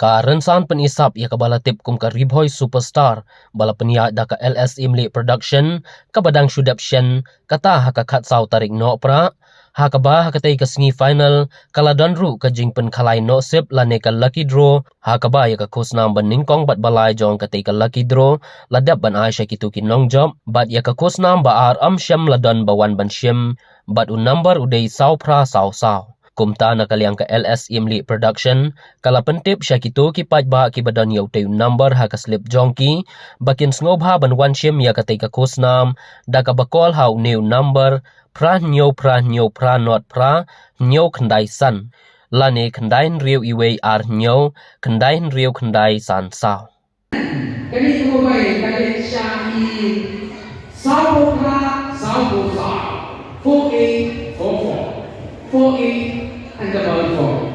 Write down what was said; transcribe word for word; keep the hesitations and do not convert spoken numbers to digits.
Ka rynsan pynisap ïa kaba la tip kum ka Ri Bhoi Superstar ba la pynïaid da ka L S Imli Production, kaba dang shu dep shen kata ha ka khatsaw tarik Nohprah. Ha kaba ha katei ka sngi final ka la don ruh ka jingpynkhalai nohsip lane ka lucky draw, ha kaba ïa ka khusnam ba nyngkong bad ba lai jong katei ka lucky draw la dep ban ai sha kito ki nongjop, bad ïa ka khusnam ba ar ym shym la don ba wan ban shim, bad u number u dei saw phra saw saw. Kumta na ka liang ka L S Imli Production ka la pyntip sha kito ki paidbah kiba don ïa utei u number ha ka slip jong ki ba kin sngewbha ban wan shim ïa katei ka khusnam da kaba call ha une u number phra hynñiew phra hynñiew phra nod phra hynñiew khyndai san, lane khyndai hynriew iwei ar hynñiew khyndai hynriew khyndai san saw. Kane ka mobile ka leit sha i saw four four four eight four four, four eight and double four.